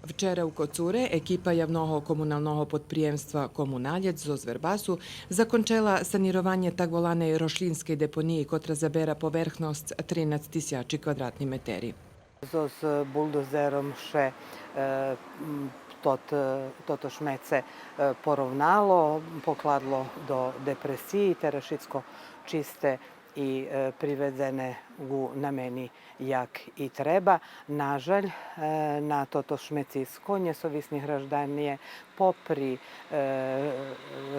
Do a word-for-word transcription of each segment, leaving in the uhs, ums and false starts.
Вчера у Коцуре екипа явного комуналного подприємства Комуналєц зоз Вербасу закончела санированє так воланей рошлїнскей депониї, котра забера поверхносц тринац тисячи квадратни метери. Зоз булдозером ше, е, м, тот, е, тото шмеце, е, поровнало, покладло до депресиї, тераз шицко чисте и, е, приведзене ґу намени як и треба. Нажаль, е, на тото шмециско нєсовисни гражданє попри, е,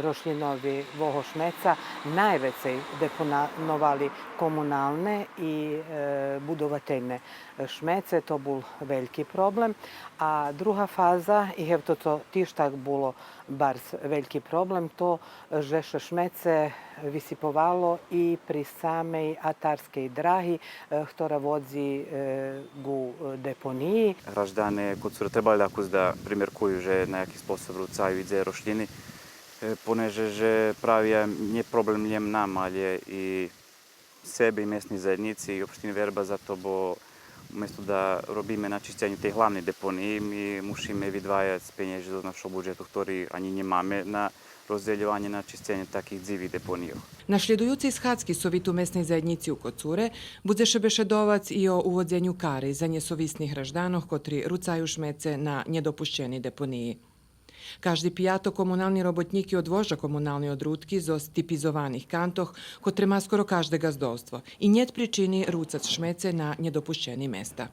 рошлїнового шмеца найвецей депоновали комуналне и, е, будовательне шмеце. То бул вельки проблем. А друга фаза, и гевто цо тиж так було барз вельки проблем, то же ше шмеце висиповало и при самей атарскей драги, е, хтора водзи, е, ґу, е, депониї. Граждане Коцуре требали дакус да примеркую же на яки способ руцаю и дзе рошлїни, е, понеже же правя нє проблем лєм нам, алє и себе и месней заєднїци и општини Вербас за то, бо уместо да робиме на чисценю тей главней депониї, ми мушиме видваяц пенєжи зоз нашого буджету, хтори анї нємаме на роздзельованє на чисценє таких дзивих депонийох. На шлїдуюцей схадзки Совиту месней заєднїци у Коцуре будзе ше бешедовац и о уводзеню кари за нєсовисних гражданох котри руцаю шмеце на нєдопущени депониї. Кажди пияток комунални роботнїки одвожа комунални одрутки зоз типизованих кантох, котре ма скоро кажде ґаздовство, и нєт причини руцац шмеце на нєдопущени места.